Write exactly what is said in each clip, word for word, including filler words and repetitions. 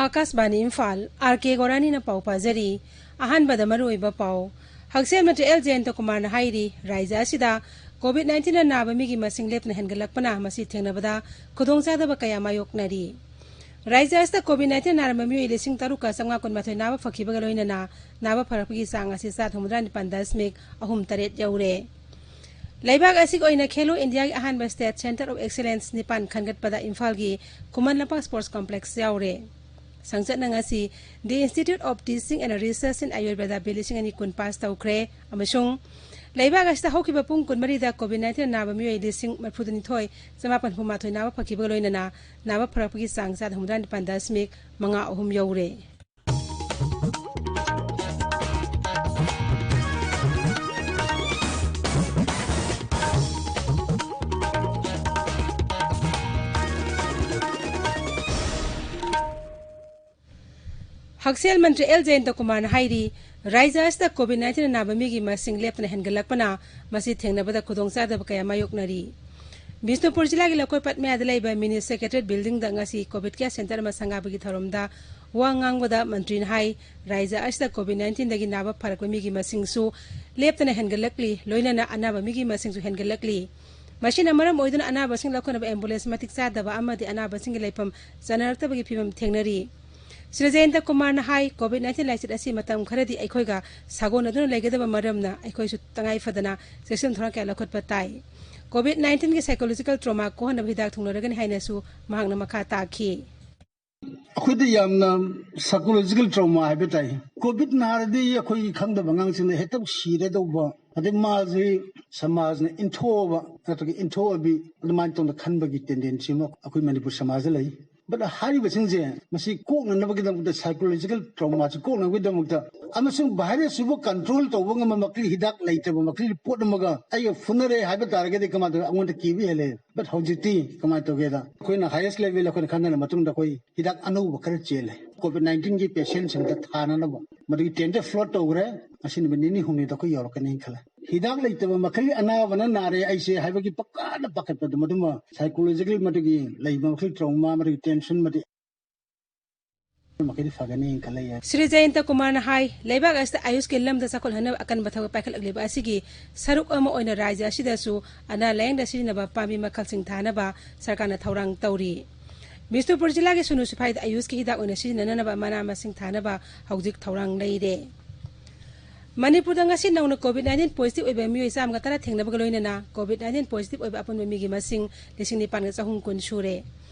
ꯑꯥꯀꯥꯁꯕꯥꯅꯤ Imphal, R ꯀꯦ ꯒꯣꯔꯥꯅꯤꯅ ꯄꯥꯎ ꯄꯥꯖꯔꯤ꯫ ꯑꯍꯥꯟꯕꯗ ꯃꯔꯨꯑꯣꯏꯕ ꯄꯥꯎ꯫ ꯍꯛꯁꯦꯜ ꯃꯟꯇ꯭ꯔꯤ ꯑꯦꯜ ꯖꯌꯟꯇ ꯀꯨꯃꯥꯔꯅ ꯍꯥꯏꯔꯤ, ꯔꯥꯖ꯭ꯌ ꯑꯁꯤꯗ COVID nineteen ꯅ ꯅꯥꯕ ꯃꯤꯒꯤ ꯃꯁꯤꯡ ꯂꯦꯞꯇꯅ ꯍꯦꯟꯒꯠꯂꯛꯄꯅ ꯃꯁꯤ ꯊꯦꯡꯅꯕꯗ ꯈꯨꯗꯣꯡꯆꯥꯗꯕ ꯀꯌꯥ ꯃꯥꯌꯣꯛꯅꯔꯤ꯫ ꯔꯥꯖ꯭ꯌ ꯑꯁꯤꯗ COVID nineteen ꯅꯥꯔꯝꯕ ꯃꯤꯑꯣꯏ ꯂꯤꯁꯤꯡ ꯇꯔꯨꯛꯀ ꯆꯥꯝꯃꯉꯥ ꯀꯨꯟꯃꯥꯊꯣꯏ ꯅꯥꯕ ꯐꯈꯤꯕꯒ ꯂꯣꯏꯅꯅ ꯅꯥꯕ ꯐꯔꯛꯄꯒꯤ ꯆꯥꯡ ꯑꯁꯤ ꯆꯥꯗ ꯍꯨꯝꯐꯨꯇꯔꯥ ꯅꯤꯄꯥꯟ ꯗꯁꯃꯤꯛ ꯑꯍꯨꯝ ꯇꯔꯦꯠ ꯌꯧꯔꯦ꯫ ꯂꯩꯕꯥꯛ ꯑꯁꯤꯒꯤ ꯑꯣꯏꯅ ꯈꯦꯂꯣ ꯏꯟꯗꯤꯌꯥꯒꯤ ꯑꯍꯥꯟꯕ State Centre of Excellence ꯅꯤꯄꯥꯟ ꯈꯟꯒꯠꯄꯗ ꯏꯝꯐꯥꯜꯒꯤ ꯈꯨꯃꯟ ꯂꯝꯄꯥꯛ Sports Complex ꯌꯥꯎꯔꯦ꯫ ꯁꯪꯆꯠꯅ ꯉꯁꯤ The Institute of Teaching and Research in Ayurveda B ꯂꯤꯁꯤꯡ ꯑꯅꯤ ꯀꯨꯟ ꯄꯥꯁ ꯇꯧꯈ꯭ꯔꯦ ꯑꯃꯁꯨꯡ ꯂꯩꯕꯥꯛ ꯑꯁꯤꯗ ꯍꯧꯈꯤꯕ ꯄꯨꯡ ꯀꯨꯟꯃꯔꯤꯗ COVID nineteen ꯅꯥꯕ ꯃꯤꯑꯣꯏ ꯂꯤꯁꯤꯡ ꯃꯔꯤꯐꯨꯅꯤꯊꯣꯏ ꯆꯥꯃꯥꯄꯟ ꯍꯨꯝꯐꯨꯃꯥꯊꯣꯏ ꯅꯥꯕ ꯐꯈꯤꯕꯒ ꯂꯣꯏꯅꯅ ꯅꯥꯕ ꯐꯔꯛꯄꯒꯤ ꯆꯥꯡ ꯆꯥꯗ ꯍꯨꯝꯐꯨꯇꯔꯥ ꯅꯤꯄꯥꯟ ꯗꯁꯃꯤꯛ ꯃꯉꯥ ꯑꯍꯨꯝ ꯌꯧꯔꯦ꯫ ꯍꯛꯁꯦꯜ ꯃꯟꯇ꯭ꯔꯤ ꯑꯦꯜ ꯖꯌꯟꯇ ꯀꯨꯃꯥꯔꯅ ꯍꯥꯏꯔꯤ, ꯔꯥꯖ꯭ꯌ ꯑꯁꯤꯗ COVID nineteen ꯅꯥꯕ ꯃꯤꯒꯤ ꯃꯁꯤꯡ ꯂꯦꯞꯇꯅ ꯍꯦꯟꯒꯠꯂꯛꯄꯅ ꯃꯁꯤ ꯊꯦꯡꯅꯕꯗ ꯈꯨꯗꯣꯡꯆꯥꯗꯕ ꯀꯌꯥ ꯃꯥꯌꯣꯛꯅꯔꯤ꯫ ꯕꯤꯁꯅꯨꯄꯨꯔ ꯖꯤꯂꯥꯒꯤ ꯂꯧꯀꯣꯏ ꯄꯠ ꯃꯌꯥꯗ ꯂꯩꯕ Mini Secretariat Building ꯗ ꯉꯁꯤ COVID Care Centre ꯑꯃ ꯁꯪꯒꯥꯕꯒꯤ ꯊꯧꯔꯝꯗ ꯋꯥ ꯉꯥꯡꯕꯗ ꯃꯟꯇ꯭ꯔꯤꯅ ꯍꯥꯏ, ꯔꯥꯖ꯭ꯌ ꯑꯁꯤꯗ COVID nineteen ꯗꯒꯤ ꯅꯥꯕ ꯐꯔꯛꯄ ꯃꯤꯒꯤ ꯃꯁꯤꯡꯁꯨ ꯂꯦꯞꯇꯅ ꯍꯦꯟꯒꯠꯂꯛꯂꯤ, ꯂꯣꯏꯅꯅ ꯑꯅꯥꯕ ꯃꯤꯒꯤ ꯃꯁꯤꯡꯁꯨ ꯍꯦꯟꯒꯠꯂꯛꯂꯤ꯫ ꯃꯁꯤꯅ ꯃꯔꯝ ꯑꯣꯏꯗꯨꯅ ꯑꯅꯥꯕꯁꯤꯡ ꯂꯧꯈꯠꯅꯕ ambulance ꯃꯇꯤꯛ ꯆꯥꯗꯕ ꯑꯃꯗꯤ ꯑꯅꯥꯕꯁꯤꯡꯒꯤ ꯂꯩꯐꯝ ꯆꯟꯅꯔꯛꯇꯕꯒꯤ ꯐꯤꯚꯝ ꯊꯦꯡꯅꯔꯤ꯫ ꯁ꯭ꯔꯤ ꯖꯌꯟꯇ ꯀꯨꯃꯥꯔꯅ ꯍꯥꯏ, COVID nineteen ꯂꯥꯏꯆꯠ ꯑꯁꯤ ꯃꯇꯝ ꯈꯔꯗꯤ ꯑꯩꯈꯣꯏꯒ ꯁꯥꯒꯣꯟꯅꯗꯨꯅ ꯂꯩꯒꯗꯕ ꯃꯔꯝꯅ ꯑꯩꯈꯣꯏꯁꯨ ꯇꯉꯥꯏ ꯐꯗꯅ ꯆꯦꯛꯁꯤꯟ ꯊꯧꯔꯥꯡ ꯀꯌꯥ ꯂꯧꯈꯠꯄ ꯇꯥꯏ꯫ COVID nineteen ꯒꯤ psychological trauma ꯀꯣꯛꯍꯟꯅꯕ ꯍꯤꯗꯥꯛ ꯊꯨꯡꯂꯔꯒꯅꯤ ꯍꯥꯏꯅꯁꯨ ꯃꯍꯥꯛꯅ ꯃꯈꯥ ꯇꯥꯈꯤ꯫ ꯑꯩꯈꯣꯏꯗ ꯌꯥꯝꯅ psychological trauma ꯍꯥꯏꯕ ꯇꯥꯏ꯫ COVID ꯅꯥꯔꯗꯤ ꯑꯩꯈꯣꯏꯒꯤ ꯈꯪꯗꯕ ꯑꯉꯥꯡꯁꯤꯡꯅ ꯍꯦꯛꯇ ꯁꯤꯔꯗꯧꯕ, ꯑꯗꯩ ꯃꯥꯁꯤ ꯁꯃꯥꯖꯅ ꯏꯟꯊꯣꯛꯑꯕ ꯅꯠꯇ꯭ꯔꯒ ꯏꯟꯊꯣꯛꯑꯕꯤ, ꯑꯗꯨꯃꯥꯏꯅ ꯇꯧꯅ ꯈꯟꯕꯒꯤ tendency ꯑꯃ ꯑꯩꯈꯣꯏ ꯃꯅꯤꯄꯨꯔ ꯁꯃꯥꯖꯗ ꯂꯩ꯫ But ꯍꯥꯏꯔꯤꯕꯁꯤꯡꯁꯦ ꯃꯁꯤ ꯀꯣꯛꯅꯅꯕꯒꯤꯗꯃꯛꯇ, psychological trauma ꯁꯤ ꯀꯣꯛꯅꯕꯒꯤꯗꯃꯛꯇ ꯑꯃꯁꯨꯡ virus ꯁꯤꯕꯨ control ꯇꯧꯕ ꯉꯝꯕꯃꯛꯇꯤ ꯍꯤꯗꯥꯛ ꯂꯩꯇꯕꯃꯛꯇꯤ ꯄꯣꯠ ꯑꯃꯒ ꯑꯩꯒ ꯐꯨꯅꯔꯦ ꯍꯥꯏꯕ ꯇꯥꯔꯒꯗꯤ ꯀꯃꯥꯏꯅ ꯇꯧꯋꯤ? ꯑꯩꯉꯣꯟꯗ ꯀꯤꯕ ꯍꯦꯜꯂꯦ꯫ But ꯍꯧꯖꯤꯛꯇꯤ ꯀꯃꯥꯏꯅ ꯇꯧꯒꯦꯗ, ꯑꯩꯈꯣꯏꯅ highest level ꯑꯩꯈꯣꯏꯅ ꯈꯟꯅꯔ ꯃꯇꯨꯡꯗ ꯑꯩꯈꯣꯏ ꯍꯤꯗꯥꯛ ꯑꯅꯧꯕ ꯈꯔ ꯆꯦꯜꯂꯦ꯫ COVID nineteen ꯒꯤ patient ꯁꯤꯡꯗ ꯊꯥꯅꯅꯕ ꯃꯗꯨꯒꯤ tender float ꯇꯧꯈ꯭ꯔꯦ꯫ ꯉꯁꯤ ꯅꯨꯃꯤꯠ ꯅꯤꯅꯤ ꯍꯨꯝꯅꯤꯗ ꯑꯩꯈꯣꯏ ꯌꯧꯔꯛꯀꯅꯤ ꯈꯜꯂꯦ꯫ ꯍꯤꯗꯥꯛ ꯂꯩꯇꯕ ꯃꯈꯩ ꯑꯅꯥꯕꯅ ꯅꯥꯔꯦ ꯑꯩꯁꯦ ꯍꯥꯏꯕꯒꯤ ꯄꯀꯥꯗ ꯄꯥꯈꯠꯄꯗꯣ, ꯃꯗꯨꯃ psychological ꯃꯗꯨꯒꯤ ꯂꯩꯕ ꯃꯈꯩ trauma, ꯃꯗꯨꯒꯤ tension, ꯃꯗꯨ ꯃꯈꯩꯗꯤ ꯐꯒꯅꯤ ꯈꯜꯂꯦ꯫ ꯁ꯭ꯔꯤ ꯖꯌꯟꯇ ꯀꯨꯃꯥꯔꯅ ꯍꯥꯏ, ꯂꯩꯕꯥꯛ ꯑꯁꯤꯗ ꯑꯥꯌꯨꯁꯀꯤ ꯂꯝꯗ ꯆꯥꯎꯈꯠꯍꯟꯅꯕ ꯑꯀꯟꯕ ꯊꯕꯛ ꯄꯥꯏꯈꯠꯂꯛꯂꯤꯕ ꯑꯁꯤꯒꯤ ꯁꯔꯨꯛ ꯑꯃ ꯑꯣꯏꯅ ꯔꯥꯖ꯭ꯌ ꯑꯁꯤꯗꯁꯨ ꯑꯅꯥ ꯂꯥꯌꯦꯡꯗ ꯁꯤꯖꯤꯟꯅꯕ ꯄꯥꯝꯕꯤ ꯃꯈꯜꯁꯤꯡ ꯊꯥꯅꯕ ꯁꯔꯀꯥꯔꯅ ꯊꯧꯔꯥꯡ ꯇꯧꯔꯤ꯫ ꯕꯤꯁꯅꯨꯄꯨꯔ ꯖꯤꯂꯥꯒꯤ ꯁꯨꯅꯨ ꯁꯤꯐꯥꯏꯗ ꯑꯥꯌꯨꯁꯀꯤ ꯍꯤꯗꯥꯛ ꯑꯣꯏꯅ ꯁꯤꯖꯤꯟꯅꯅꯕ ꯃꯅꯥ ꯃꯁꯤꯡ ꯊꯥꯅꯕ ꯍꯧꯖꯤꯛ ꯊꯧꯔꯥꯡ ꯂꯩꯔꯦ꯫ ꯃꯅꯤꯄꯨꯔꯗ ꯉꯁꯤ ꯅꯧꯅ COVID nineteen positive ꯑꯣꯏꯕ ꯃꯤꯑꯣꯏ ꯆꯥꯝꯃꯒ ꯇꯔꯥ ꯊꯦꯡꯅꯕꯒ ꯂꯣꯏꯅꯅ COVID nineteen positive ꯑꯣꯏꯕ ꯑꯄꯨꯟꯕ ꯃꯤꯒꯤ ꯃꯁꯤꯡ ꯂꯤꯁꯤꯡ ꯅꯤꯄꯥꯟꯒ ꯆꯍꯨꯝ ꯀꯨꯟ ꯁꯨꯔꯦ꯫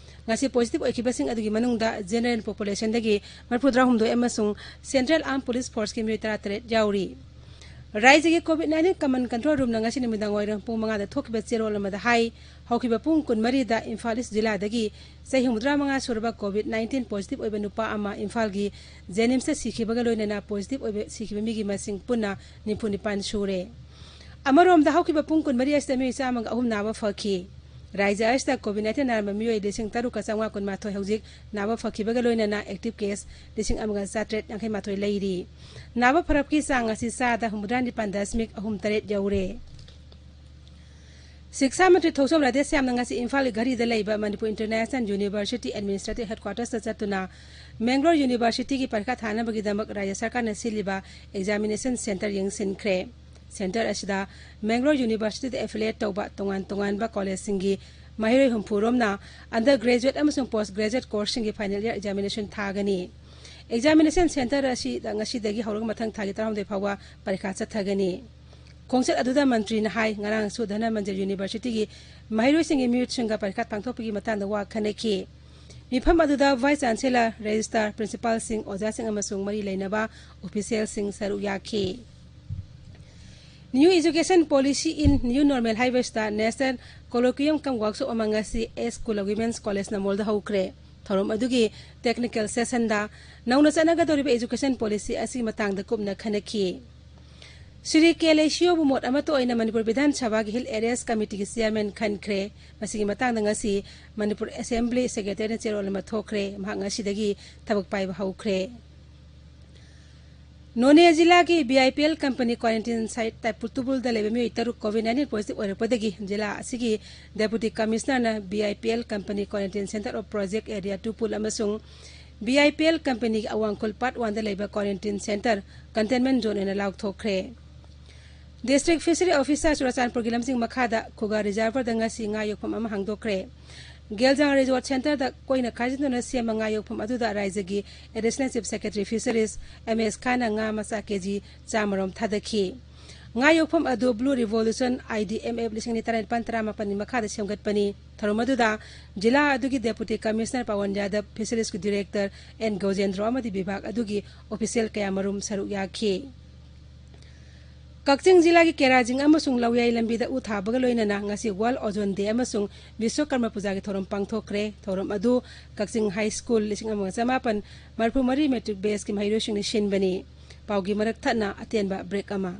ꯉꯁꯤ positive ꯑꯣꯏꯈꯤꯕꯁꯤꯡ ꯑꯗꯨꯒꯤ ꯃꯅꯨꯡꯗ general populationꯗꯒꯤ ꯃꯔꯤꯐꯨꯇꯔꯥꯍꯨꯝꯗꯣꯏ ꯑꯃꯁꯨꯡ Central Armed Police Forceꯀꯤ ꯃꯤꯑꯣꯏ ꯇꯔꯥꯇꯔꯦꯠ ꯌꯥꯎꯔꯤ꯫ ꯔꯥꯖ꯭ꯌꯒꯤ COVID nineteen command control roomꯅ ꯉꯁꯤ ꯅꯨꯃꯤꯗꯥꯡ ꯋꯥꯏꯔꯝ ꯄꯨꯡ ꯃꯉꯥꯗ ꯊꯣꯛꯈꯤꯕ ꯆꯦꯔꯣꯜ ꯑꯃꯗ ꯍꯥꯏ, ꯍꯧꯈꯤꯕ ꯄꯨꯡ ꯀꯨꯟꯃꯔꯤꯗ ꯏꯝꯐꯥꯜ ꯏꯁ ꯖꯤꯂꯥꯗꯒꯤ ꯆꯍꯤ ꯍꯨꯝꯐꯨꯇꯔꯥ ꯃꯉꯥ ꯁꯨꯔꯕ COVID nineteen positive ꯑꯣꯏꯕ ꯅꯨꯄꯥ ꯑꯃ ꯏꯝꯐꯥꯜꯒꯤ JNIMSꯇ ꯁꯤꯈꯤꯕꯒ ꯂꯣꯏꯅꯅ positive ꯑꯣꯏꯕ ꯁꯤꯈꯤꯕ ꯃꯤꯒꯤ ꯃꯁꯤꯡ ꯄꯨꯟꯅ ꯅꯤꯐꯨ ꯅꯤꯄꯥꯟ ꯁꯨꯔꯦ꯫ ꯑꯃꯔꯣꯝꯗ, ꯍꯧꯈꯤꯕ ꯄꯨꯡ ꯀꯨꯟꯃꯔꯤ ꯑꯁꯤꯗ ꯃꯤꯑꯣꯏ ꯆꯥꯝꯃꯒ ꯑꯍꯨꯝ ꯅꯥꯕ ꯐꯈꯤ꯫ ꯔꯥꯖ꯭ꯌ ꯑꯁꯤꯗ COVID nineteen ꯅꯥꯔꯝꯕ ꯃꯤꯑꯣꯏ ꯂꯤꯁꯤꯡ ꯇꯔꯨꯛꯀ ꯆꯥꯝꯃꯉꯥ ꯀꯨꯟꯃꯥꯊꯣꯏ ꯍꯧꯖꯤꯛ ꯅꯥꯕ ꯐꯈꯤꯕꯒ ꯂꯣꯏꯅꯅ active case ꯂꯤꯁꯤꯡ ꯑꯃꯒ ꯆꯥꯇ꯭ꯔꯦꯠ ꯌꯥꯡꯈꯩ ꯃꯥꯊꯣꯏ ꯂꯩꯔꯤ꯫ ꯅꯥꯕ ꯐꯔꯛꯀꯤ ꯆꯥꯡ ꯑꯁꯤ ꯆꯥꯗ ꯍꯨꯝꯐꯨꯇꯔꯥ ꯅꯤꯄꯥꯟ ꯗꯁꯃꯤꯛ ꯑꯍꯨꯝ ꯇꯔꯦꯠ ꯌꯧꯔꯦ꯫ ꯁꯤꯛꯁꯥ ꯃꯟꯇ꯭ꯔꯤ ꯊꯣꯡꯆꯣꯝ ꯔꯥꯙꯦꯁ꯭ꯌꯥꯝꯅ ꯉꯁꯤ ꯏꯝꯐꯥꯜꯒꯤ ꯘꯔꯤꯗ ꯂꯩꯕ ꯃꯅꯤꯄꯨꯔ International University Administrative Headquartersꯇ ꯆꯠꯇꯨꯅ ꯃꯦꯡꯒ꯭ꯂꯣꯔ Universityꯒꯤ ꯄꯔꯤꯈꯥ ꯊꯥꯅꯕꯒꯤꯗꯃꯛ ꯔꯥꯖ꯭ꯌ ꯁꯔꯀꯥꯔꯅ ꯁꯤꯜꯂꯤꯕ examination centre ꯌꯦꯡꯁꯤꯟꯈ꯭ꯔꯦ꯫ Centre ꯑꯁꯤꯗ ꯃꯦꯡꯒ꯭ꯂꯣꯔ Universityꯗ affiliate ꯇꯧꯕ ꯇꯣꯉꯥꯟ ꯇꯣꯉꯥꯟꯕ collegeꯁꯤꯡꯒꯤ ꯃꯍꯩꯔꯣꯏ ꯍꯨꯝꯐꯨ ꯔꯣꯝꯅ undergraduate ꯑꯃꯁꯨꯡ post graduate courseꯁꯤꯡꯒꯤ final year examination ꯊꯥꯒꯅꯤ꯫ Examination centre ꯑꯁꯤꯗ ꯉꯁꯤꯗꯒꯤ ꯍꯧꯔꯒ ꯃꯊꯪ ꯊꯥꯒꯤ ꯇꯔꯥꯍꯨꯝꯗꯣꯏ ꯐꯥꯎꯕ ꯄꯔꯤꯈꯥ ꯆꯠꯊꯒꯅꯤ꯫ ꯈꯣꯡꯆꯠ ꯑꯗꯨꯗ ꯃꯟꯇ꯭ꯔꯤꯅ ꯍꯥꯏ, ꯉꯔꯥꯡꯁꯨ ꯙꯅꯃꯟꯖꯤꯔ Universityꯒꯤ ꯃꯍꯩꯔꯣꯏꯁꯤꯡꯒꯤ ꯃꯤꯍꯨꯠꯁꯤꯡꯒ ꯄꯔꯤꯈꯥ ꯄꯥꯡꯊꯣꯛꯄꯒꯤ ꯃꯇꯥꯡꯗ ꯋꯥ ꯈꯟꯅꯈꯤ꯫ ꯃꯤꯐꯝ ꯑꯗꯨꯗ Vice Chancellor, Registrar, Principalꯁꯤꯡ, ꯑꯣꯖꯥꯁꯤꯡ ꯑꯃꯁꯨꯡ ꯃꯔꯤ ꯂꯩꯅꯕ officialꯁꯤꯡ ꯁꯔꯨꯛ ꯌꯥꯈꯤ꯫ New Education Policy in New Normal ꯍꯥꯏꯕꯁꯤꯗ National Colloquium cum Workshop ꯑꯃ ꯉꯁꯤ S Kula Women's College ꯅꯝꯕꯣꯜꯗ ꯍꯧꯈ꯭ꯔꯦ꯫ ꯊꯧꯔꯝ ꯑꯗꯨꯒꯤ technical sessionꯗ ꯅꯧꯅ ꯆꯠꯅꯒꯗꯧꯔꯤꯕ education policy ꯑꯁꯤꯒꯤ ꯃꯇꯥꯡꯗ ꯀꯨꯞꯅ ꯈꯟꯅꯈꯤ꯫ ꯁ꯭ꯔꯤ ꯀꯦ ꯂꯩꯁꯤꯌꯣꯕꯨ ꯃꯣꯠ ꯑꯃꯠꯇ ꯑꯣꯏꯅ ꯃꯅꯤꯄꯨꯔ ꯕꯤꯙꯥꯟ ꯁꯚꯥꯒꯤ Hill Areas Committeeꯒꯤ chairman ꯈꯟꯈ꯭ꯔꯦ꯫ ꯃꯁꯤꯒꯤ ꯃꯇꯥꯡꯗ ꯉꯁꯤ ꯃꯅꯤꯄꯨꯔ Assembly Secretariatꯅ ꯆꯦꯔꯣꯜ ꯑꯃ ꯊꯣꯛꯈ꯭ꯔꯦ꯫ ꯃꯍꯥꯛ ꯉꯁꯤꯗꯒꯤ ꯊꯕꯛ ꯄꯥꯏꯕ ꯍꯧꯈ꯭ꯔꯦ꯫ ꯅꯣꯅꯦ ꯖꯤꯂꯥꯒꯤ BIPL company quarantine site ꯇꯥꯏꯄꯨ ꯇꯨꯄꯨꯜꯗ ꯂꯩꯕ ꯃꯤꯑꯣꯏ ꯇꯔꯨꯛ COVID nineteen positive ꯑꯣꯏꯔꯛꯄꯗꯒꯤ ꯖꯤꯂꯥ ꯑꯁꯤꯒꯤ Deputy Commissionerꯅ BIPL company quarantine center of Project Area ꯇꯨꯄꯨꯜ ꯑꯃꯁꯨꯡ ꯕꯤ ꯑꯥꯏ ꯄꯤ ꯑꯦꯜ ꯀꯝꯄꯅꯤꯒꯤ ꯑꯋꯥꯡꯈꯨꯜ ꯄꯥꯔꯠ ꯋꯥꯟꯗ ꯂꯩꯕ ꯀ꯭ꯋꯥꯔꯦꯟꯇꯤꯟ ꯁꯦꯟꯇꯔ ꯀꯟꯇꯦꯟꯃꯦꯟ ꯖꯣꯟ ꯑꯣꯏꯅ ꯂꯥꯎꯊꯣꯛꯈ꯭ꯔꯦ꯫ ꯗꯤꯁꯇ꯭ꯔꯤꯛ ꯐꯤꯁꯔꯤ ꯑꯣꯐꯤꯁꯥꯔ ꯆꯨꯔꯥꯆꯥꯟꯄꯨꯔꯒꯤ ꯂꯝꯖꯤꯡ ꯃꯈꯥꯗ ꯈꯨꯒꯥ ꯔꯤꯖꯔꯚꯔꯗ ꯉꯁꯤ ꯉꯥ ꯌꯣꯛꯐꯝ ꯑꯃ ꯍꯥꯡꯗꯣꯛꯈ꯭ꯔꯦ꯫ ꯒꯦꯜꯖꯥꯡ ꯔꯤꯖꯣꯔꯠ ꯁꯦꯟꯇꯔꯗ ꯀꯣꯏꯅ ꯈꯥꯖꯤꯟꯗꯨꯅ ꯁꯦꯝꯕ ꯉꯥ ꯌꯣꯛꯐꯝ ꯑꯗꯨꯗ ꯔꯥꯏꯖꯒꯤ ꯑꯦꯗꯤꯁꯅꯦꯜ ꯆꯤꯐ ꯁꯦꯀ꯭ꯔꯦꯇꯔꯤ ꯐꯤꯁꯔꯤꯁ ꯑꯦꯝ ꯑꯦꯁ ꯈꯥꯟꯅ ꯉꯥ ꯃꯆꯥ ꯀꯦ ꯖꯤ ꯆꯥꯝꯃꯔꯣꯝ ꯊꯥꯗꯈꯤ꯫ ꯉꯥ ꯌꯣꯛꯐꯝ ꯑꯗꯨ blue revolution I D M F ꯂꯤꯁꯤꯡ ꯑꯅꯤ ꯇꯔꯥꯅꯤꯄꯥꯟ ꯇꯔꯥꯃꯥꯄꯟꯒꯤ ꯃꯈꯥꯗ ꯁꯦꯝꯒꯠꯄꯅꯤ꯫ ꯊꯧꯔꯝ ꯑꯗꯨꯗ ꯖꯤꯂꯥ ꯑꯗꯨꯒꯤ ꯗꯦꯄꯨꯇꯤ ꯀꯃꯤꯁꯅꯔ ꯄꯋꯟ ꯌꯥꯗꯕ, ꯐꯤꯁꯔꯤꯁꯀꯤ ꯗꯤꯔꯦꯛꯇꯔ ꯑꯦꯟ ꯒꯧꯖꯦꯟꯗ꯭ꯔꯣ ꯑꯃꯗꯤ ꯕꯤꯚꯥꯒ ꯑꯗꯨꯒꯤ ꯑꯣꯐꯤꯁꯤꯌꯦꯜ ꯀꯌꯥꯃꯔꯨꯝ ꯁꯔꯨꯛ ꯌꯥꯈꯤ꯫ ꯀꯛꯆꯤꯡ ꯖꯤꯂꯥꯒꯤ ꯀꯦꯔꯥꯖꯤꯡ ꯑꯃꯁꯨꯡ ꯂꯧꯌꯥꯏ ꯂꯝꯕꯤꯗ ꯎ ꯊꯥꯕꯒ ꯂꯣꯏꯅꯅ ꯉꯁꯤ ꯋꯥꯔꯜꯗ ꯑꯣꯖꯣꯟ ꯗꯦ ꯑꯃꯁꯨꯡ ꯕꯤꯁ꯭ꯋꯀꯔꯃ ꯄꯨꯖꯥꯒꯤ ꯊꯧꯔꯝ ꯄꯥꯡꯊꯣꯛꯈ꯭ꯔꯦ꯫ ꯊꯧꯔꯝ ꯑꯗꯨ ꯀꯛꯆꯤꯡ ꯍꯥꯏ ꯁ꯭ꯀꯨꯜ ꯂꯤꯁꯤꯡ ꯑꯃꯒ ꯆꯃꯥꯄꯟ ꯃꯔꯤꯐꯨ ꯃꯔꯤ ꯃꯦꯇ꯭ꯔꯤꯛ ꯕꯦꯆꯀꯤ ꯃꯍꯩꯔꯣꯏꯁꯤꯡꯅ ꯁꯤꯟꯕꯅꯤ꯫ ꯄꯥꯎꯒꯤ ꯃꯔꯛ ꯊꯠꯅ ꯑꯇꯦꯟꯕ ꯕ꯭ꯔꯦꯛ ꯑꯃ꯫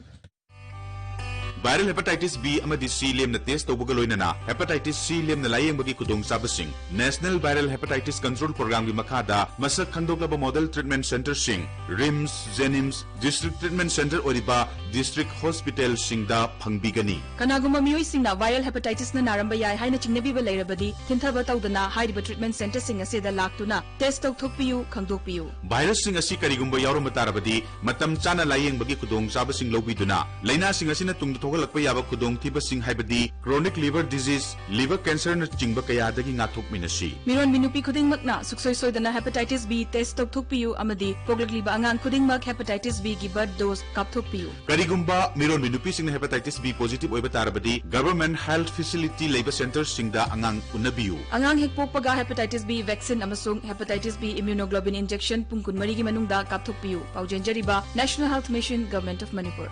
Viral hepatitis B ꯑꯃꯗꯤ C ꯂꯦꯝꯅ ꯇꯦꯁ ꯇꯧꯕꯒ ꯂꯣꯏꯅꯅ hepatitis C ꯂꯦꯝꯅ ꯂꯥꯌꯦꯡꯕꯒꯤ ꯈꯨꯗꯣꯡꯆꯥꯕꯁꯤꯡ꯫ National Viral Hepatitis Control Programꯒꯤ ꯃꯈꯥꯗ ꯃꯁꯛ ꯈꯪꯗꯣꯛꯂꯕ ꯃꯣꯗꯦꯜ ꯇ꯭ꯔꯤꯠꯃꯦꯟ ꯁꯦꯟꯇꯔꯁꯤꯡ, ꯔꯤꯝꯁ, ꯖꯦꯅꯤꯝꯁ, ꯗꯤꯁꯇ꯭ꯔꯤꯛ ꯇ꯭ꯔꯤꯠꯃꯦꯟ ꯁꯦꯟꯇꯔ ꯑꯣꯏꯔꯤꯕ ꯗꯤꯁꯇ꯭ꯔꯤꯛ ꯍꯣꯁꯄꯤꯇꯥꯜꯁꯤꯡꯗ ꯐꯪꯕꯤꯒꯅꯤ꯫ ꯀꯅꯥꯒꯨꯝꯕ ꯃꯤꯑꯣꯏꯁꯤꯡꯅ viral hepatitisꯅ ꯅꯥꯔꯝꯕ ꯌꯥꯏ ꯍꯥꯏꯅ ꯆꯤꯡꯅꯕꯤꯕ ꯂꯩꯔꯕꯗꯤ, ꯊꯤꯟꯊꯕ ꯇꯧꯗꯅ ꯍꯥꯏꯔꯤꯕ ꯇ꯭ꯔꯤꯠꯃꯦꯟ ꯁꯦꯟꯇꯔꯁꯤꯡ ꯑꯁꯤꯗ ꯂꯥꯛꯇꯨꯅ ꯇꯦꯁ ꯇꯧꯊꯣꯛꯄꯤꯌꯨ, ꯈꯪꯗꯣꯛꯄꯤꯌꯨ꯫ ꯚꯥꯏꯔꯁꯁꯤꯡ ꯑꯁꯤ ꯀꯔꯤꯒꯨꯝꯕ ꯌꯥꯎꯔꯝꯕ ꯇꯥꯔꯕꯗꯤ, ꯃꯇꯝ ꯆꯥꯅ ꯂꯥꯌꯦꯡꯕꯒꯤ ꯈꯨꯗꯣꯡꯆꯥꯕꯁꯤꯡ ꯂꯧꯕꯤꯗꯨꯅ, ꯂꯥꯏꯅꯥꯁꯤꯡ ꯑꯁꯤꯅ ꯇꯨꯡꯗ ꯊꯣꯛꯍꯜꯂꯛꯄ ꯌꯥꯕ ꯈꯨꯗꯣꯡꯊꯤꯕꯁꯤꯡ, ꯍꯥꯏꯕꯗꯤ chronic liver disease, liver cancerꯅꯆꯤꯡꯕ ꯀꯌꯥꯗꯒꯤ ꯉꯥꯛꯊꯣꯛꯃꯤꯟꯅꯁꯤ꯫ ꯃꯤꯔꯣꯟꯕꯤ ꯅꯨꯄꯤ ꯈꯨꯗꯤꯡꯃꯛꯅ ꯁꯨꯡꯁꯣꯏ ꯁꯣꯏꯗꯅ hepatitis B test ꯇꯧꯊꯣꯛꯄꯤꯌꯨ ꯑꯃꯗꯤ ꯄꯣꯛꯂꯛꯂꯤꯕ ꯑꯉꯥꯡ ꯈꯨꯗꯤꯡꯃꯛ hepatitis Bꯒꯤ birth dose ꯀꯥꯞꯊꯣꯛꯄꯤꯌꯨ꯫ ꯀꯔꯤꯒꯨꯝꯕ ꯃꯤꯔꯣꯟꯕꯤ ꯅꯨꯄꯤꯁꯤꯡꯅ hepatitis B positive ꯑꯣꯏꯕ ꯇꯥꯔꯕꯗꯤ, government health facility ꯂꯩꯕ ꯁꯦꯟꯇꯔꯁꯤꯡꯗ ꯑꯉꯥꯡ ꯎꯅꯕꯤꯌꯨ꯫ ꯑꯉꯥꯡ ꯍꯦꯛ ꯄꯣꯛꯄꯒ hepatitis B vaccine ꯑꯃꯁꯨꯡ hepatitis B immunoglobulin injection ꯄꯨꯡ ꯀꯨꯟꯃꯔꯤꯒꯤ ꯃꯅꯨꯡꯗ ꯀꯥꯞꯊꯣꯛꯄꯤꯌꯨ꯫ ꯄꯥꯎꯖꯦꯟꯖꯔꯤꯕ National Health Mission, Government of Manipur꯫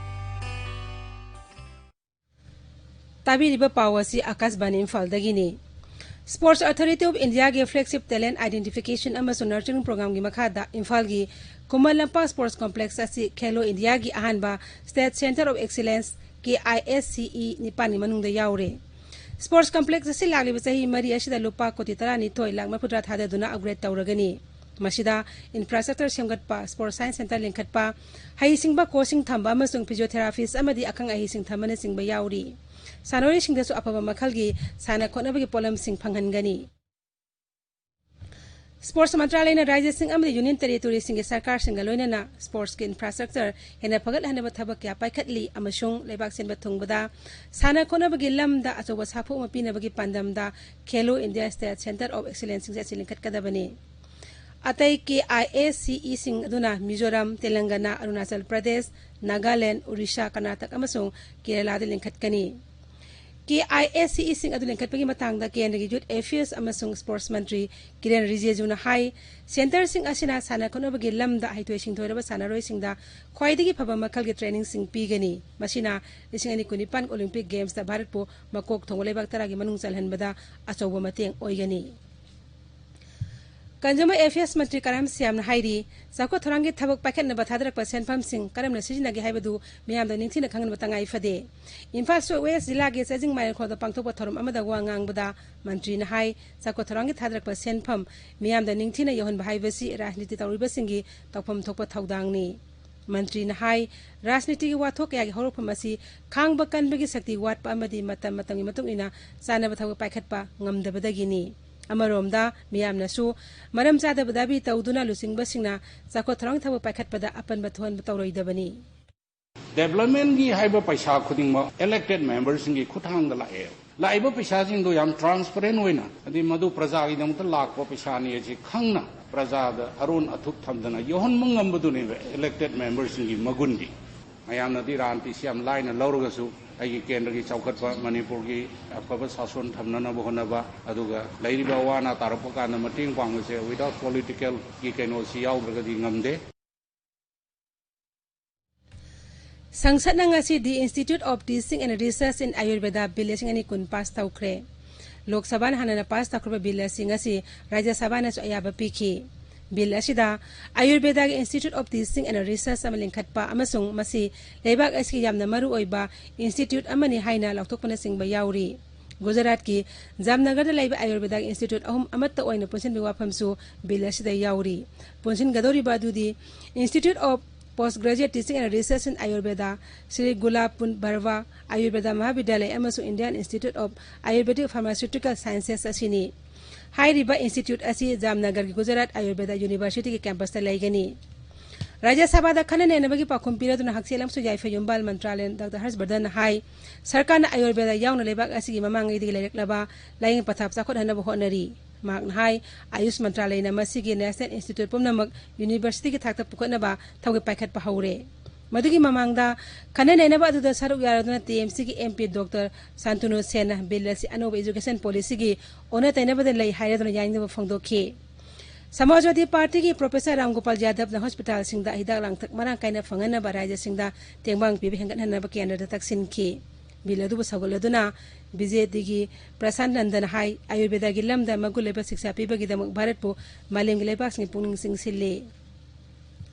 ꯇꯥꯕꯤꯔꯤꯕ ꯄꯥꯎ ꯑꯁꯤ ꯑꯥꯀꯥꯁꯕꯥꯅꯤ ꯏꯝꯐꯥꯜꯗꯒꯤꯅꯤ꯫ Sports Authority of Indiaꯒꯤ flagship talent identification ꯑꯃꯁꯨꯡ nurturing programꯒꯤ ꯃꯈꯥꯗ ꯏꯝꯐꯥꯜꯒꯤ ꯈꯨꯃꯟ ꯂꯝꯄꯥꯛ Sports Complex ꯑꯁꯤ Khelo Indiaꯒꯤ ꯑꯍꯥꯟꯕ State Center of Excellence, K I S C E, ꯅꯤꯄꯥꯟꯒꯤ ꯃꯅꯨꯡꯗ ꯌꯥꯎꯔꯦ꯫ Sports Complex ꯑꯁꯤ ꯂꯥꯛꯂꯤꯕ ꯆꯍꯤ ꯃꯔꯤ ꯑꯁꯤꯗ ꯂꯨꯄꯥ ꯀꯣꯇꯤ ꯇꯔꯥꯅꯤꯊꯣꯏ ꯂꯥꯈ ꯃꯔꯤꯐꯨꯇꯔꯥ ꯊꯥꯗꯗꯨꯅ upgrade ꯇꯧꯔꯒꯅꯤ꯫ ꯃꯁꯤꯗ infrastructure ꯁꯦꯝꯒꯠꯄ, Sports Science Center ꯂꯤꯡꯈꯠꯄ, ꯍꯩꯁꯤꯡꯕ coachꯁꯤꯡ ꯊꯝꯕ ꯑꯃꯁꯨꯡ physiotherapists ꯑꯃꯗꯤ ꯑꯈꯪ ꯑꯍꯩꯁꯤꯡ ꯊꯝꯕꯅꯆꯤꯡꯕ ꯌꯥꯎꯔꯤ꯫ ꯁꯥꯟꯅꯔꯣꯏꯁꯤꯡꯗꯁꯨ ꯑꯐꯕ ꯃꯈꯜꯒꯤ ꯁꯥꯟꯅ ꯈꯣꯠꯅꯕꯒꯤ ꯄꯣꯠꯂꯝꯁꯤꯡ ꯐꯪꯍꯟꯒꯅꯤ꯫ ꯁ꯭ꯄꯣꯔꯠꯁ ꯃꯟꯇ꯭ꯔꯥꯂꯌꯅ ꯔꯥꯖ꯭ꯌꯁꯤꯡ ꯑꯃꯗꯤ ꯌꯨꯅꯤꯌꯟ ꯇꯦꯔꯤꯇꯣꯔꯤꯁꯤꯡꯒꯤ ꯁꯔꯀꯥꯔꯁꯤꯡꯒ ꯂꯣꯏꯅꯅ ꯁ꯭ꯄꯣꯔꯠꯁꯀꯤ ꯏꯟꯐ꯭ꯔꯥꯁ꯭ꯇ꯭ꯔꯛꯆꯔ ꯍꯦꯟꯅ ꯐꯒꯠꯍꯟꯅꯕ ꯊꯕꯛ ꯀꯌꯥ ꯄꯥꯏꯈꯠꯂꯤ ꯑꯃꯁꯨꯡ ꯂꯩꯕꯥꯛ ꯁꯤꯟꯕ ꯊꯨꯡꯕꯗ ꯁꯥꯟꯅ ꯈꯣꯠꯅꯕꯒꯤ ꯂꯝꯗ ꯑꯆꯧꯕ ꯁꯥꯐꯨ ꯑꯃ ꯄꯤꯅꯕꯒꯤ ꯄꯥꯟꯗꯝꯗ ꯈꯦꯂꯣ ꯏꯟꯗꯤꯌꯥ ꯁ꯭ꯇꯦꯠ ꯁꯦꯟꯇꯔ ꯑꯣꯐ ꯑꯦꯛꯁꯤꯂꯦꯟꯁꯁꯤꯡ ꯑꯁꯤ ꯂꯤꯡꯈꯠꯀꯗꯕꯅꯤ꯫ ꯑꯇꯩ ꯀꯦ ꯑꯥꯏ ꯑꯦꯁ ꯁꯤ ꯏꯁꯤꯡ ꯑꯗꯨꯅ ꯃꯤꯖꯣꯔꯥꯝ, ꯇꯦꯂꯪꯒꯅꯥ, ꯑꯔꯨꯅꯥꯆꯜ ꯄ꯭ꯔꯗꯦꯁ, ꯅꯥꯒꯥꯂꯦꯟ, ꯑꯣꯔꯤꯁꯥ, ꯀꯔꯅꯥꯇꯛ ꯑꯃꯁꯨꯡ ꯀꯦꯔꯂꯥꯗ ꯂꯤꯡꯈꯠꯀꯅꯤ꯫ ꯀꯦ ꯑꯥꯏ ꯑꯦꯁ ꯁꯤ ꯏꯁꯤꯡ ꯑꯗꯨ ꯂꯤꯡꯈꯠꯄꯒꯤ ꯃꯇꯥꯡꯗ ꯀꯦꯟꯗ꯭ꯔꯒꯤ ꯌꯨꯊ ꯑꯦꯐꯤꯌꯔꯁ ꯑꯃꯁꯨꯡ ꯁ꯭ꯄꯣꯔꯠꯁ ꯃꯟꯇ꯭ꯔꯤ ꯀꯤꯔꯦꯟ ꯔꯤꯖꯤꯖꯨꯅ ꯍꯥꯏ, ꯁꯦꯟꯇꯔꯁꯤꯡ ꯑꯁꯤꯅ ꯁꯥꯟꯅ ꯈꯣꯠꯅꯕꯒꯤ ꯂꯝꯗ ꯍꯩꯊꯣꯏ ꯁꯤꯡꯊꯣꯏꯔꯕ ꯁꯥꯟꯅꯔꯣꯏꯁꯤꯡꯗ ꯈ꯭ꯋꯥꯏꯗꯒꯤ ꯐꯕ ꯃꯈꯜꯒꯤ ꯇ꯭ꯔꯦꯅꯤꯡꯁꯤꯡ ꯄꯤꯒꯅꯤ꯫ ꯃꯁꯤꯅ ꯂꯤꯁꯤꯡ ꯑꯅꯤ ꯀꯨꯟꯅꯤꯄꯥꯟ ꯑꯣꯂꯤꯝꯄꯤꯛ ꯒꯦꯝꯁꯇ ꯚꯥꯔꯠꯄꯨ ꯃꯀꯣꯛ ꯊꯣꯡꯕ ꯂꯩꯕꯥꯛ ꯇꯔꯥꯒꯤ ꯃꯅꯨꯡ ꯆꯜꯍꯟꯕꯗ ꯑꯆꯧꯕ ꯃꯇꯦꯡ ꯑꯣꯏꯒꯅꯤ꯫ ꯀꯟꯖꯨꯃꯔ ꯑꯦꯐꯤꯌꯔꯁ ꯃꯟꯇ꯭ꯔꯤ ꯀꯔꯥꯝ ꯁ꯭ꯌꯥꯝꯅ ꯍꯥꯏꯔꯤ, ꯆꯥꯎꯈꯠ ꯊꯧꯔꯥꯡꯒꯤ ꯊꯕꯛ ꯄꯥꯏꯈꯠꯅꯕ ꯊꯥꯗꯔꯛꯄ ꯁꯦꯟꯐꯝꯁꯤꯡ ꯀꯔꯝꯅ ꯁꯤꯖꯤꯟꯅꯒꯦ ꯍꯥꯏꯕꯗꯨ ꯃꯤꯌꯥꯝꯗ ꯅꯤꯡꯊꯤꯅ ꯈꯪꯍꯟꯕ ꯇꯉꯥꯏ ꯐꯗꯦ꯫ ꯏꯝꯐꯥꯜ ꯁꯣꯏꯠ ꯋꯦꯁ ꯖꯤꯂꯥꯒꯤ ꯆꯥꯖꯤꯡ ꯃꯥꯏꯔꯦꯟꯈꯣꯜꯗ ꯄꯥꯡꯊꯣꯛꯄ ꯊꯧꯔꯝ ꯑꯃꯗ ꯋꯥ ꯉꯥꯡꯕꯗ ꯃꯟꯇ꯭ꯔꯤꯅ ꯍꯥꯏ, ꯆꯥꯎꯈꯠ ꯊꯧꯔꯥꯡꯒꯤ ꯊꯥꯗꯔꯛꯄ ꯁꯦꯟꯐꯝ ꯃꯤꯌꯥꯝꯗ ꯅꯤꯡꯊꯤꯅ ꯌꯧꯍꯟꯕ ꯍꯥꯏꯕꯁꯤ ꯔꯥꯖꯅꯤꯇꯤ ꯇꯧꯔꯤꯕꯁꯤꯡꯒꯤ ꯇꯧꯐꯝ ꯊꯣꯛꯄ ꯊꯧꯗꯥꯡꯅꯤ꯫ ꯃꯟꯇ꯭ꯔꯤꯅ ꯍꯥꯏ, ꯔꯥꯖꯅꯤꯇꯤꯒꯤ ꯋꯥꯊꯣꯛ ꯀꯌꯥꯒꯤ ꯍꯧꯔꯛꯐꯝ ꯑꯁꯤ ꯈꯥꯡꯕ ꯀꯟꯕꯒꯤ ꯁꯛꯇꯤ ꯋꯥꯠꯄ ꯑꯃꯗꯤ ꯃꯇꯝ ꯃꯇꯝꯒꯤ ꯃꯇꯨꯡ ꯏꯟꯅ ꯆꯥꯅꯕ ꯊꯕꯛ ꯄꯥꯏꯈꯠꯄ ꯉꯝꯗꯕꯗꯒꯤꯅꯤ꯫ ꯑꯃꯔꯣꯝꯗ, ꯃꯤꯌꯥꯝꯅꯁꯨ ꯃꯔꯝ ꯆꯥꯗꯕ ꯗꯥꯕꯤ ꯇꯧꯗꯨꯅ ꯂꯨꯆꯤꯡꯕꯁꯤꯡꯅ ꯆꯥꯎꯈꯠ ꯊꯧꯔꯥꯡ ꯊꯕꯛ ꯄꯥꯏꯈꯠꯄꯗ ꯑꯄꯟꯕ ꯊꯣꯛꯍꯟꯕ ꯇꯧꯔꯣꯏꯗꯕꯅꯤ꯫ ꯗꯦꯕꯂꯞꯃꯦꯟꯒꯤ ꯍꯥꯏꯕ ꯄꯩꯁꯥ ꯈꯨꯗꯤꯡꯃꯛ ꯏꯂꯦꯛꯇꯦꯗ ꯃꯦꯝꯕꯔꯁꯤꯡꯒꯤ ꯈꯨꯠꯊꯥꯡꯗ ꯂꯥꯛꯑꯦ꯫ ꯂꯥꯛꯏꯕ ꯄꯩꯁꯥꯁꯤꯡꯗꯣ ꯌꯥꯝ ꯇ꯭ꯔꯥꯟꯁꯄꯔꯦꯟ ꯑꯣꯏꯅ, ꯍꯥꯏꯗꯤ ꯃꯗꯨ ꯄ꯭ꯔꯖꯥꯒꯤꯗꯃꯛꯇ ꯂꯥꯛꯄ ꯄꯩꯁꯥꯅꯤ ꯑꯁꯤ ꯈꯪꯅ ꯄ꯭ꯔꯖꯥꯗ ꯑꯔꯣꯟ ꯑꯊꯨꯞ ꯊꯝꯗꯅ ꯌꯧꯍꯟꯕ ꯉꯝꯕꯗꯨꯅꯦꯕ ꯏꯂꯦꯛꯇꯦꯗ ꯃꯦꯝꯕꯔꯁꯤꯡꯒꯤ ꯃꯒꯨꯟꯗꯤ꯫ ꯃꯌꯥꯝꯅꯗꯤ ꯔꯥꯖꯅꯤꯇꯤꯁꯤ ꯌꯥꯝ ꯂꯥꯏꯅ ꯂꯧꯔꯒꯁꯨ ꯑꯩꯒꯤ ꯀꯦꯟꯗ꯭ꯔꯒꯤ ꯆꯥꯎꯈꯠꯄ, ꯃꯅꯤꯄꯨꯔꯒꯤ ꯑꯐꯕ ꯁꯥꯁꯣꯟ ꯊꯝꯅꯅꯕ ꯍꯣꯠꯅꯕ, ꯑꯗꯨꯒ ꯂꯩꯔꯤꯕ ꯑꯋꯥ ꯑꯅꯥ ꯇꯥꯔꯛꯄ ꯀꯥꯟꯗ ꯃꯇꯦꯡ ꯄꯥꯡꯕꯁꯦ without political ꯒꯤ ꯀꯩꯅꯣꯁꯤ ꯌꯥꯎꯗ꯭ꯔꯒꯗꯤ ꯉꯝꯗꯦ꯫ ꯁꯪꯁꯠꯅ ꯉꯁꯤ The Institute of Teaching and Research in Ayurveda Bill ꯂꯤꯁꯤꯡ ꯑꯅꯤ ꯀꯨꯟ ꯄꯥꯁ ꯇꯧꯈ꯭ꯔꯦ꯫ ꯂꯣꯛ ꯁꯚꯥꯅ ꯍꯥꯟꯅꯅ ꯄꯥꯁ ꯇꯧꯈ꯭ꯔꯕ ꯕꯤꯜ ꯑꯁꯤ ꯉꯁꯤ ꯔꯥꯖ꯭ꯌ ꯁꯚꯥꯅꯁꯨ ꯑꯌꯥꯕ ꯄꯤꯈꯤ꯫ ꯕꯤꯜ ꯑꯁꯤꯗ ꯑꯌꯨꯔꯕꯦꯗꯥꯒꯤ Institute of Teaching and Research ꯑꯃ ꯂꯤꯡꯈꯠꯄ ꯑꯃꯁꯨꯡ ꯃꯁꯤ ꯂꯩꯕꯥꯛ ꯑꯁꯤꯒꯤ ꯌꯥꯝꯅ ꯃꯔꯨ ꯑꯣꯏꯕ ꯏꯟꯁꯇꯤꯇ꯭ꯌꯨꯠ ꯑꯃꯅꯤ ꯍꯥꯏꯅ ꯂꯥꯎꯊꯣꯛꯄꯅꯆꯤꯡꯕ ꯌꯥꯎꯔꯤ꯫ ꯒꯨꯖꯔꯥꯠꯀꯤ ꯖꯥꯝꯅꯒꯔꯗ ꯂꯩꯕ ꯑꯌꯨꯔꯕꯦꯗꯥꯒꯤ ꯏꯟꯁꯇꯤꯇ꯭ꯌꯨꯠ ꯑꯍꯨꯝ ꯑꯃꯠꯇ ꯑꯣꯏꯅ ꯄꯨꯟꯁꯤꯟꯕꯒꯤ ꯋꯥꯐꯝꯁꯨ ꯕꯤꯜ ꯑꯁꯤꯗ ꯌꯥꯎꯔꯤ꯫ ꯄꯨꯟꯁꯤꯟꯒꯗꯧꯔꯤꯕ ꯑꯗꯨꯗꯤ Institute of Postgraduate Teaching and Research in Ayurveda, Shri ꯒꯨꯂꯥꯕ ꯄꯨꯟ ꯕꯔꯋꯥ ꯑꯌꯨꯔꯕꯦꯗꯥ ꯃꯍꯥꯕꯤꯗ꯭ꯌꯥꯂꯌ ꯑꯃꯁꯨꯡ Indian Institute of Ayurvedic Pharmaceutical Sciences ꯑꯁꯤꯅꯤ꯫ ꯍꯥꯏꯔꯤꯕ institute ꯑꯁꯤ ꯖꯥꯝꯅꯒꯔꯒꯤ ꯒꯨꯖꯔꯥꯠ ꯑꯌꯨꯔꯕꯦꯗ ꯌꯨꯅꯤꯚꯔꯁꯤꯇꯤꯒꯤ ꯀꯦꯝꯄꯁꯇ ꯂꯩꯒꯅꯤ꯫ ꯔꯥꯖ꯭ꯌ ꯁꯚꯥꯗ ꯈꯟꯅ ꯅꯩꯅꯕꯒꯤ ꯄꯥꯎꯈꯨꯝ ꯄꯤꯔꯗꯨꯅ ꯍꯛꯁꯦꯜ ꯑꯃꯁꯨꯡ ꯌꯥꯏꯐ ꯌꯨꯝꯕꯥꯜ ꯃꯟꯇ꯭ꯔꯥꯂꯌ ꯗꯥꯛꯇꯔ ꯍꯔꯁ ꯕꯔꯙꯟꯅ ꯍꯥꯏ, ꯁꯔꯀꯥꯔꯅ ꯑꯌꯨꯔꯕꯦꯗ ꯌꯥꯎꯅ ꯂꯩꯕꯥꯛ ꯑꯁꯤꯒꯤ ꯃꯃꯥꯡꯉꯩꯗꯒꯤ ꯂꯩꯔꯛꯂꯕ ꯂꯥꯏꯌꯦꯡ ꯄꯊꯥꯞ ꯆꯥꯎꯈꯠꯍꯟꯅꯕ ꯍꯣꯠꯅꯔꯤ꯫ ꯃꯍꯥꯛꯅ ꯍꯥꯏ, ꯑꯌꯨꯁ ꯃꯟꯇ꯭ꯔꯥꯂꯌꯅ ꯃꯁꯤꯒꯤ national institute ꯄꯨꯝꯅꯃꯛ ꯌꯨꯅꯤꯚꯔꯁꯤꯇꯤꯒꯤ ꯊꯥꯛꯇ ꯄꯨꯈꯠꯅꯕ ꯊꯧꯒꯜ ꯄꯥꯏꯈꯠꯄ ꯍꯧꯔꯦ꯫ ꯃꯗꯨꯒꯤ ꯃꯃꯥꯡꯗ ꯈꯟꯅ ꯅꯩꯅꯕ ꯑꯗꯨꯗ ꯁꯔꯨꯛ ꯌꯥꯔꯗꯨꯅ ꯇꯤ ꯑꯦꯝ ꯁꯤꯒꯤ ꯑꯦꯝ ꯄꯤ ꯗꯣꯛꯇꯔ ꯁꯥꯟꯇꯅꯨ ꯁꯦꯟꯅ ꯕꯤꯜ ꯑꯁꯤ ꯑꯅꯧꯕ education policyꯒꯤ ꯑꯣꯟꯅ ꯇꯩꯅꯕꯗ ꯂꯩ ꯍꯥꯏꯔꯗꯨꯅ ꯌꯥꯅꯤꯡꯗꯕ ꯐꯣꯡꯗꯣꯛꯈꯤ꯫ ꯁꯃꯥꯖꯋꯥꯗꯤ ꯄꯥꯔꯇꯤꯒꯤ ꯄ꯭ꯔꯣꯐꯦꯁꯔ ꯔꯥꯝꯒꯣꯄꯥꯜ ꯌꯥꯗꯕꯅ ꯍꯣꯁꯄꯤꯇꯥꯜꯁꯤꯡꯗ ꯍꯤꯗꯥꯛ ꯂꯥꯡꯊꯛ ꯃꯔꯥꯡ ꯀꯥꯏꯅ ꯐꯪꯍꯟꯅꯕ ꯔꯥꯖ꯭ꯌꯁꯤꯡꯗ ꯇꯦꯡꯕꯥꯡ ꯄꯤꯕ ꯍꯦꯟꯒꯠꯍꯟꯅꯕ ꯀꯦꯟꯗ꯭ꯔꯗ ꯇꯛꯁꯤꯟꯈꯤ꯫ ꯕꯤꯜ ꯑꯗꯨꯕꯨ ꯁꯧꯒꯠꯂꯗꯨꯅ ꯕꯤ ꯖꯦ ꯗꯤꯒꯤ ꯄ꯭ꯔꯁꯥꯟ ꯅꯟꯗꯅ ꯍꯥꯏ, ꯑꯌꯨꯔꯕꯦꯗꯥꯒꯤ ꯂꯝꯗ ꯃꯒꯨꯟ ꯂꯩꯕ ꯁꯤꯛꯁꯥ ꯄꯤꯕꯒꯤꯗꯃꯛ ꯚꯥꯔꯠꯄꯨ ꯃꯥꯂꯦꯝꯒꯤ ꯂꯩꯕꯥꯛꯁꯤꯡꯒꯤ ꯄꯨꯛꯅꯤꯡ ꯆꯤꯡꯁꯤꯜꯂꯤ꯫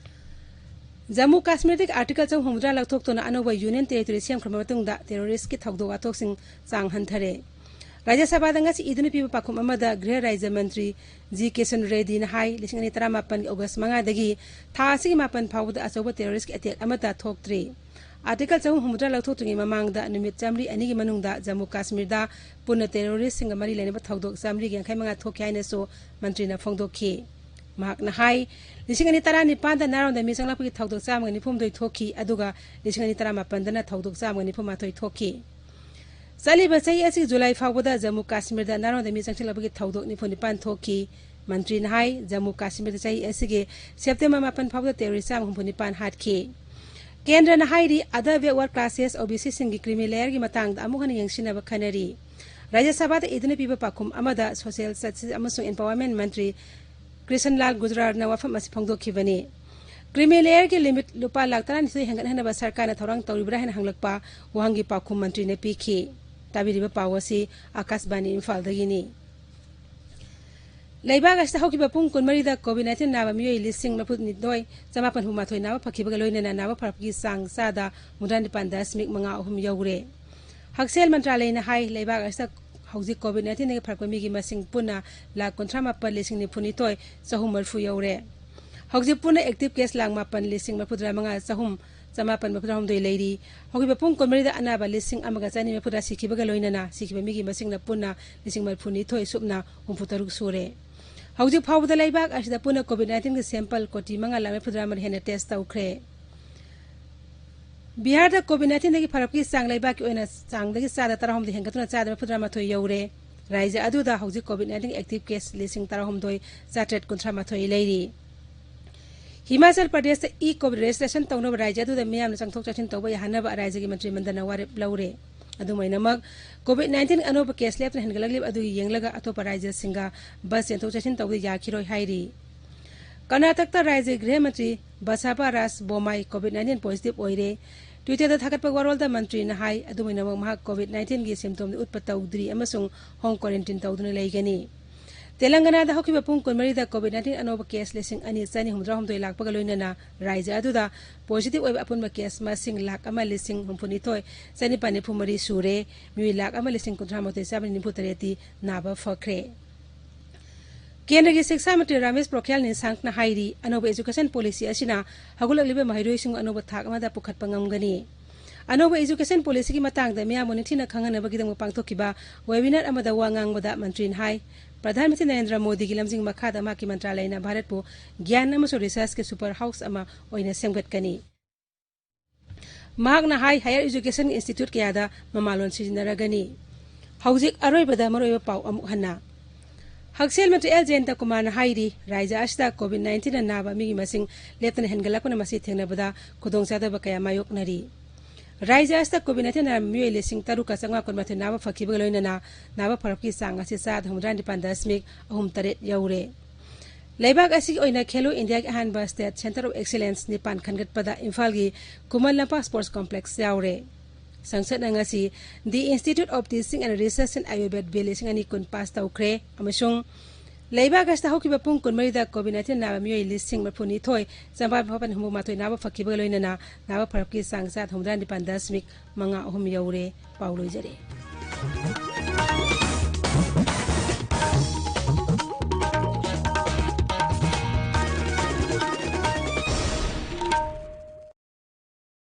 ꯖꯝꯃꯨ ꯀꯥꯁꯃꯤꯔꯗꯒꯤ Article ꯆꯍꯨꯝ ꯍꯨꯝꯐꯨꯇꯔꯥ ꯂꯧꯊꯣꯛꯇꯨꯅ ꯑꯅꯧꯕ Union Territory ꯁꯦꯝꯈ꯭ꯔꯕ ꯃꯇꯨꯡꯗ terroristꯀꯤ ꯊꯧꯗꯣꯛ ꯋꯥꯊꯣꯛꯁꯤꯡ ꯆꯥꯡ ꯍꯟꯊꯔꯦ꯫ ꯔꯥꯖ꯭ꯌ ꯁꯚꯥꯗ ꯉꯁꯤ ꯏꯗꯨꯅ ꯄꯤꯕ ꯄꯥꯎꯈꯨꯝ ꯑꯃꯗ ꯒ꯭ꯔꯤꯍ ꯔꯥꯖ꯭ꯌ ꯃꯟꯇ꯭ꯔꯤ ꯖꯤ ꯀꯤꯁꯟ ꯔꯦꯗꯤꯅ ꯍꯥꯏ, ꯂꯤꯁꯤꯡ ꯑꯅꯤ ꯇꯔꯥꯃꯥꯄꯟꯒꯤ August ꯃꯉꯥꯗꯒꯤ ꯊꯥ ꯑꯁꯤꯒꯤ ꯃꯥꯄꯟ ꯐꯥꯎꯕꯗ ꯑꯆꯧꯕ terroristꯀꯤ attack ꯑꯃꯠꯇ ꯊꯣꯛꯇ꯭ꯔꯤ꯫ Article ꯆꯍꯨꯝ ꯍꯨꯝꯐꯨꯇꯔꯥ ꯂꯧꯊꯣꯛꯇ꯭ꯔꯤꯉꯩ ꯃꯃꯥꯡꯗ ꯅꯨꯃꯤꯠ ꯆꯥꯃꯔꯤ ꯑꯅꯤꯒꯤ ꯃꯅꯨꯡꯗ ꯖꯝꯃꯨ ꯀꯥꯁꯃꯤꯔꯗ ꯄꯨꯟꯅ terroristꯁꯤꯡꯒ ꯃꯔꯤ ꯂꯩꯅꯕ ꯊꯧꯗꯣꯛ ꯆꯥꯃꯔꯤꯒꯤ ꯌꯥꯡꯈꯩ ꯃꯉꯥ ꯊꯣꯛꯈꯤ ꯍꯥꯏꯅꯁꯨ ꯃꯟꯇ꯭ꯔꯤꯅ ꯐꯣꯡꯗꯣꯛꯈꯤ꯫ ꯃꯍꯥꯛꯅ ꯍꯥꯏ, ꯂꯤꯁꯤꯡ ꯑꯅꯤ ꯇꯔꯥꯅꯤꯄꯥꯟꯗ ꯅꯥꯔꯣꯟꯗ ꯃꯤ ꯆꯪꯂꯛꯄꯒꯤ ꯊꯧꯗꯣꯛ ꯆꯥꯝꯃꯒ ꯅꯤꯐꯨ ꯍꯨꯝꯗꯣꯏ ꯊꯣꯛꯈꯤ, ꯑꯗꯨꯒ ꯂꯤꯁꯤꯡ ꯑꯅꯤ ꯇꯔꯥꯃꯥꯄꯟꯗꯅ ꯊꯧꯗꯣꯛ ꯆꯥꯝꯃꯒ ꯅꯤꯐꯨ ꯃꯥꯊꯣꯏ ꯊꯣꯛꯈꯤ꯫ ꯆꯠꯂꯤꯕ ꯆꯍꯤ ꯑꯁꯤꯒꯤ ꯖꯨꯂꯥꯏ ꯐꯥꯎꯕꯗ ꯖꯝꯃꯨ ꯀꯥꯁꯃꯤꯔꯗ ꯅꯥꯔꯣꯟꯗ ꯃꯤ ꯆꯪꯁꯤꯜꯂꯛꯄꯒꯤ ꯊꯧꯗꯣꯛ ꯅꯤꯐꯨ ꯅꯤꯄꯥꯟ ꯊꯣꯛꯈꯤ꯫ ꯃꯟꯇ꯭ꯔꯤꯅ ꯍꯥꯏ, ꯖꯝꯃꯨ ꯀꯥꯁꯃꯤꯔꯗ ꯆꯍꯤ ꯑꯁꯤꯒꯤ September ꯃꯥꯄꯟ ꯐꯥꯎꯕꯗ terrorist ꯆꯥꯝꯃ ꯍꯨꯝꯐꯨ ꯅꯤꯄꯥꯟ ꯍꯥꯠꯈꯤ꯫ ꯀꯦꯟꯗ꯭ꯔꯅ ꯍꯥꯏꯔꯤ, other backward classes, OBCꯁꯤꯡꯒꯤ creamy layerꯒꯤ ꯃꯇꯥꯡꯗ ꯑꯃꯨꯛ ꯍꯟꯅ ꯌꯦꯡꯁꯤꯟꯅꯕ ꯈꯟꯅꯔꯤ꯫ ꯔꯥꯖ꯭ꯌ ꯁꯚꯥꯗ ꯏꯗꯨꯅ ꯄꯤꯕ ꯄꯥꯎꯈꯨꯝ ꯑꯃꯗ Social Justice ꯑꯃꯁꯨꯡ Empowerment ꯃꯟꯇ꯭ꯔꯤ ꯀ꯭ꯔꯤꯁꯟꯂꯥꯜ ꯒꯨꯖꯔꯥꯜꯅ ꯋꯥꯐꯝ ꯑꯁꯤ ꯐꯣꯡꯗꯣꯛꯈꯤꯕꯅꯤ꯫ Creamy layerꯒꯤ limit ꯂꯨꯄꯥ ꯂꯥꯈ ꯇꯔꯥꯅꯤꯊꯣꯏ ꯍꯦꯟꯒꯠꯍꯟꯅꯕ ꯁꯔꯀꯥꯔꯅ ꯊꯧꯔꯥꯡ ꯇꯧꯔꯤꯕ꯭ꯔꯥ ꯍꯥꯏꯅ ꯍꯪꯂꯛꯄ ꯋꯥꯍꯪꯒꯤ ꯄꯥꯎꯈꯨꯝ ꯃꯟꯇ꯭ꯔꯤꯅ ꯄꯤꯈꯤ꯫ ꯇꯥꯕꯤꯔꯤꯕ ꯄꯥꯎ ꯑꯁꯤ ꯑꯀꯥꯁꯕꯥꯅꯤ ꯏꯝꯐꯥꯜꯗꯒꯤꯅꯤ꯫ ꯂꯩꯕꯥꯛ ꯑꯁꯤꯗ ꯍꯧꯈꯤꯕ ꯄꯨꯡ ꯀꯨꯟꯃꯔꯤꯗ COVID nineteen ꯅꯥꯕ ꯃꯤꯑꯣꯏ ꯂꯤꯁꯤꯡ ꯃꯔꯤꯐꯨꯅꯤꯊꯣꯏ ꯆꯃꯥꯄꯟ ꯍꯨꯝꯐꯨꯃꯥꯊꯣꯏ ꯅꯥꯕ ꯐꯈꯤꯕꯒ ꯂꯣꯏꯅꯅ ꯅꯥꯕ ꯐꯔꯛꯄꯒꯤ ꯆꯥꯡ ꯆꯥꯗ ꯍꯨꯝꯐꯨꯇꯔꯥ ꯅꯤꯄꯥꯟ ꯗꯁꯃꯤꯛ ꯃꯉꯥ ꯑꯍꯨꯝ ꯌꯧꯔꯦ꯫ ꯍꯛꯁꯦꯜ ꯃꯟꯇ꯭ꯔꯥꯂꯌꯅ ꯍꯥꯏ, ꯂꯩꯕꯥꯛ ꯑꯁꯤꯗ ꯍꯧꯖꯤꯛ COVID nineteenꯗꯒꯤ ꯐꯔꯛꯄ ꯃꯤꯒꯤ ꯃꯁꯤꯡ ꯄꯨꯟꯅ ꯂꯥꯈ ꯀꯨꯟꯊ꯭ꯔꯥ ꯃꯥꯄꯟ ꯂꯤꯁꯤꯡ ꯅꯤꯐꯨꯅꯤꯊꯣꯏ ꯆꯍꯨꯝ ꯃꯔꯤꯐꯨ ꯌꯧꯔꯦ꯫ ꯍꯧꯖꯤꯛ ꯄꯨꯟꯅ active case ꯂꯥꯈ ꯃꯥꯄꯟ ꯂꯤꯁꯤꯡ ꯃꯔꯤꯐꯨꯇꯔꯥ ꯃꯉꯥ ꯆꯍꯨꯝ ꯆꯃꯥꯄꯟ ꯃꯔꯤꯐꯨꯇꯔꯥꯍꯨꯝꯗꯣꯏ ꯂꯩꯔꯤ꯫ ꯍꯧꯈꯤꯕ ꯄꯨꯡ ꯀꯨꯟꯃꯔꯤꯗ ꯑꯅꯥꯕ ꯂꯤꯁꯤꯡ ꯑꯃꯒ ꯆꯅꯤ ꯃꯔꯤꯐꯨꯇꯔꯥ ꯁꯤꯈꯤꯕꯒ ꯂꯣꯏꯅꯅ ꯁꯤꯈꯤꯕ ꯃꯤꯒꯤ ꯃꯁꯤꯡꯅ ꯄꯨꯟꯅ ꯂꯤꯁꯤꯡ ꯃꯔꯤꯐꯨꯅꯤꯊꯣꯏ ꯁꯨꯞꯅ ꯍꯨꯝꯐꯨꯇꯔꯨꯛ ꯁꯨꯔꯦ꯫ ꯍꯧꯖꯤꯛ ꯐꯥꯎꯕꯗ ꯂꯩꯕꯥꯛ ꯑꯁꯤꯗ ꯄꯨꯟꯅ COVID nineteenꯒꯤ sample ꯀꯣꯇꯤ ꯃꯉꯥ ꯂꯥꯈ ꯃꯔꯤꯐꯨꯇꯔꯥ ꯃꯔꯤ ꯍꯦꯟꯅ test ꯇꯧꯈ꯭ꯔꯦ꯫ ꯕꯤꯍꯥꯔꯗ COVID nineteenꯗꯒꯤ ꯐꯔꯛꯄꯒꯤ ꯆꯥꯡ ꯂꯩꯕꯥꯛꯀꯤ ꯑꯣꯏꯅ ꯆꯥꯡꯗꯒꯤ ꯆꯥꯗ ꯇꯔꯥꯍꯨꯝꯗꯣꯏ ꯍꯦꯟꯒꯠꯇꯨꯅ ꯆꯥꯗ ꯃꯔꯤꯐꯨꯇꯔꯥꯃꯥꯊꯣꯏ ꯌꯧꯔꯦ꯫ ꯔꯥꯖ꯭ꯌ ꯑꯗꯨꯗ ꯍꯧꯖꯤꯛ COVID nineteen active case ꯂꯤꯁꯤꯡ ꯇꯔꯥꯍꯨꯝꯗꯣꯏ ꯆꯥꯇ꯭ꯔꯦꯠ ꯀꯨꯟꯊ꯭ꯔꯥ ꯃꯥꯊꯣꯏ ꯂꯩꯔꯤ꯫ ꯍꯤꯃꯥꯆꯜ ꯄ꯭ꯔꯗꯦꯁꯇ e-COVID registration ꯇꯧꯅꯕ ꯔꯥꯖ꯭ꯌ ꯑꯗꯨꯗ ꯃꯤꯌꯥꯝꯅ ꯆꯪꯊꯣꯛ ꯆꯪꯁꯤꯟ ꯇꯧꯕ ꯌꯥꯍꯟꯅꯕ ꯔꯥꯖ꯭ꯌꯒꯤ ꯃꯟꯇ꯭ꯔꯤ ꯃꯟꯗꯜꯅ ꯋꯥꯔꯦꯞ ꯂꯧꯔꯦ꯫ ꯑꯗꯨꯝ ꯑꯣꯏꯅꯃꯛ, COVID nineteen ꯑꯅꯧꯕ case ꯂꯦꯞꯇꯅ ꯍꯦꯟꯒꯠꯂꯛꯂꯤꯕ ꯑꯗꯨ ꯌꯦꯡꯂꯒ ꯑꯇꯣꯞꯄ ꯔꯥꯖ꯭ꯌꯁꯤꯡꯒ bus ꯆꯦꯟꯊꯣꯛ ꯆꯦꯟꯁꯤꯟ ꯇꯧꯕꯗ ꯌꯥꯈꯤꯔꯣꯏ ꯍꯥꯏꯔꯤ꯫ ꯀꯔꯅꯥꯇꯀꯇ ꯔꯥꯖ꯭ꯌꯒꯤ ꯒ꯭ꯔꯤꯍ ꯃꯟꯇ꯭ꯔꯤ ꯕꯁꯥꯕ ꯔꯥꯖ ꯕꯣꯃꯥꯏ COVID nineteen positive ꯑꯣꯏꯔꯦ꯫ Twitterꯗ ꯊꯥꯒꯠꯄ ꯋꯥꯔꯣꯜꯗ ꯃꯟꯇ꯭ꯔꯤꯅ ꯍꯥꯏ, ꯑꯗꯨꯝ ꯑꯣꯏꯅꯃꯛ ꯃꯍꯥꯛ COVID nineteenꯒꯤ symptomꯗꯤ ꯎꯠꯄ ꯇꯧꯗ꯭ꯔꯤ ꯑꯃꯁꯨꯡ home quarantine ꯇꯧꯗꯨꯅ ꯂꯩꯒꯅꯤ꯫ ꯇꯦꯂꯪꯒꯅꯥꯗ ꯍꯧꯈꯤꯕ ꯄꯨꯡ ꯀꯨꯟꯃꯔꯤꯗ COVID nineteen ꯑꯅꯧꯕ case ꯂꯤꯁꯤꯡ ꯑꯅꯤ ꯆꯅꯤ ꯍꯨꯝꯐꯨꯇꯔꯥ ꯍꯨꯝꯗꯣꯏ ꯂꯥꯛꯄꯒ ꯂꯣꯏꯅꯅ ꯔꯥꯖ꯭ꯌ ꯑꯗꯨꯗ positive ꯑꯣꯏꯕ ꯑꯄꯨꯟꯕ case ꯃꯁꯤꯡ ꯂꯥꯈ ꯑꯃ ꯂꯤꯁꯤꯡ ꯍꯨꯝꯐꯨꯅꯤꯊꯣꯏ ꯆꯅꯤꯄꯥꯟ ꯅꯤꯐꯨ ꯃꯔꯤ ꯁꯨꯔꯦ꯫ ꯃꯤꯑꯣꯏ ꯂꯥꯈ ꯑꯃ ꯂꯤꯁꯤꯡ ꯀꯨꯟꯊ꯭ꯔꯥ ꯃꯥꯊꯣꯏ ꯆꯥꯝꯃꯔꯤ ꯅꯤꯐꯨ ꯇꯔꯦꯠꯇꯤ ꯅꯥꯕ ꯐꯈ꯭ꯔꯦ꯫ ꯀꯦꯟꯗ꯭ꯔꯒꯤ ꯁꯤꯛꯁꯥ ꯃꯟꯇ꯭ꯔꯤ ꯔꯥꯃꯦꯁ ꯄꯣꯈ꯭ꯔꯤꯌꯥꯜ ꯅꯤꯁꯥꯡꯛꯅ ꯍꯥꯏꯔꯤ, ꯑꯅꯧꯕ education policy ꯑꯁꯤꯅ ꯍꯧꯒꯠꯂꯛꯂꯤꯕ ꯃꯍꯩꯔꯣꯏꯁꯤꯡ ꯑꯅꯧꯕ ꯊꯥꯛ ꯑꯃꯗ ꯄꯨꯈꯠꯄ ꯉꯝꯒꯅꯤ꯫ ꯑꯅꯧꯕ education policyꯒꯤ ꯃꯇꯥꯡꯗ ꯃꯤꯌꯥꯝꯕꯨ ꯅꯤꯡꯊꯤꯅ ꯈꯪꯍꯟꯅꯕꯒꯤꯗꯃꯛ ꯄꯥꯡꯊꯣꯛꯈꯤꯕ webinar ꯑꯃꯗ ꯋꯥ ꯉꯥꯡꯕꯗ ꯃꯟꯇ꯭ꯔꯤꯅ ꯍꯥꯏ, ꯄ꯭ꯔꯙꯥꯟ ꯃꯟꯇ꯭ꯔꯤ ꯅꯔꯦꯟꯗ꯭ꯔ ꯃꯣꯗꯤꯒꯤ ꯂꯝꯖꯤꯡ ꯃꯈꯥꯗ ꯃꯍꯥꯛꯀꯤ ꯃꯟꯇ꯭ꯔꯥꯂꯌꯅ ꯚꯥꯔꯠꯄꯨ ꯒ꯭ꯌꯥꯟ ꯑꯃꯁꯨꯡ researchꯀꯤ super house ꯑꯃ ꯑꯣꯏꯅ ꯁꯦꯝꯒꯠꯀꯅꯤ꯫ ꯃꯍꯥꯛꯅ ꯍꯥꯏ, higher education institute ꯀꯌꯥꯗ ꯃꯃꯥꯂꯣꯟ ꯁꯤꯖꯤꯟꯅꯔꯒꯅꯤ꯫ ꯍꯧꯖꯤꯛ ꯑꯔꯣꯏꯕꯗ ꯃꯔꯨꯑꯣꯏꯕ ꯄꯥꯎ ꯑꯃꯨꯛ ꯍꯟꯅ꯫ ꯍꯛꯁꯦꯜ ꯃꯟꯇ꯭ꯔꯤ ꯑꯦꯜ ꯖꯌꯟꯇ ꯀꯨꯃꯥꯔꯅ ꯍꯥꯏꯔꯤ, ꯔꯥꯖ꯭ꯌ ꯑꯁꯤꯗ COVID nineteenꯅ ꯅꯥꯕ ꯃꯤꯒꯤ ꯃꯁꯤꯡ ꯂꯦꯞꯇꯅ ꯍꯦꯟꯒꯠꯂꯛꯄꯅ ꯃꯁꯤ ꯊꯦꯡꯅꯕꯗ ꯈꯨꯗꯣꯡꯆꯥꯗꯕ ꯀꯌꯥ ꯃꯥꯌꯣꯛꯅꯔꯤ꯫ ꯔꯥꯖ꯭ꯌ ꯑꯁꯤꯗ COVID nineteenꯅ ꯃꯤꯑꯣꯏ ꯂꯤꯁꯤꯡ ꯇꯔꯨꯛꯀ ꯆꯥꯝꯃꯉꯥ ꯀꯨꯟꯃꯥꯊꯣꯏ ꯅꯥꯕ ꯐꯈꯤꯕꯒ ꯂꯣꯏꯅꯅ ꯅꯥꯕ ꯐꯔꯛꯄꯒꯤ ꯆꯥꯡ ꯑꯁꯤ ꯆꯥꯗ ꯍꯨꯝꯐꯨꯇꯔꯥ ꯅꯤꯄꯥꯟ ꯗꯁꯃꯤꯛ ꯑꯍꯨꯝ ꯇꯔꯦꯠ ꯌꯧꯔꯦ꯫ ꯂꯩꯕꯥꯛ ꯑꯁꯤꯒꯤ ꯑꯣꯏꯅ ꯈꯦꯂꯣ ꯏꯟꯗꯤꯌꯥꯒꯤ ꯑꯍꯥꯟꯕ State Centre of Excellence ꯅꯤꯄꯥꯟ ꯈꯟꯒꯠꯄꯗ ꯏꯝꯐꯥꯜꯒꯤ ꯈꯨꯃꯟ ꯂꯝꯄꯥꯛ Sports Complex ꯌꯥꯎꯔꯦ꯫ ꯁꯪꯁꯠꯅ ꯉꯁꯤ The Institute of Teaching and Research in Ayurved Bill ꯂꯤꯁꯤꯡ ꯑꯅꯤ ꯀꯨꯟ pass ꯇꯧꯈ꯭ꯔꯦ ꯑꯃꯁꯨꯡ ꯂꯩꯕꯥꯛ ꯑꯁꯤꯗ ꯍꯧꯈꯤꯕ ꯄꯨꯡ ꯀꯨꯟꯃꯔꯤꯗ COVID nineteen ꯅꯥꯕ ꯃꯤꯑꯣꯏ ꯂꯤꯁꯤꯡ ꯃꯔꯤꯐꯨꯅꯤꯊꯣꯏ ꯆꯥꯝꯃꯉꯥ ꯍꯨꯝꯐꯨ ꯃꯥꯊꯣꯏ ꯅꯥꯕ ꯐꯈꯤꯕꯒ ꯂꯣꯏꯅꯅ ꯅꯥꯕ ꯐꯔꯛꯄꯒꯤ ꯆꯥꯡ ꯆꯥꯗ ꯍꯨꯝꯐꯨꯇꯔꯥ ꯅꯤꯄꯥꯟ ꯗꯁꯃꯤꯛ ꯃꯉꯥ ꯑꯍꯨꯝ ꯌꯧꯔꯦ꯫ ꯄꯥꯎ ꯂꯣꯏꯖꯔꯦ꯫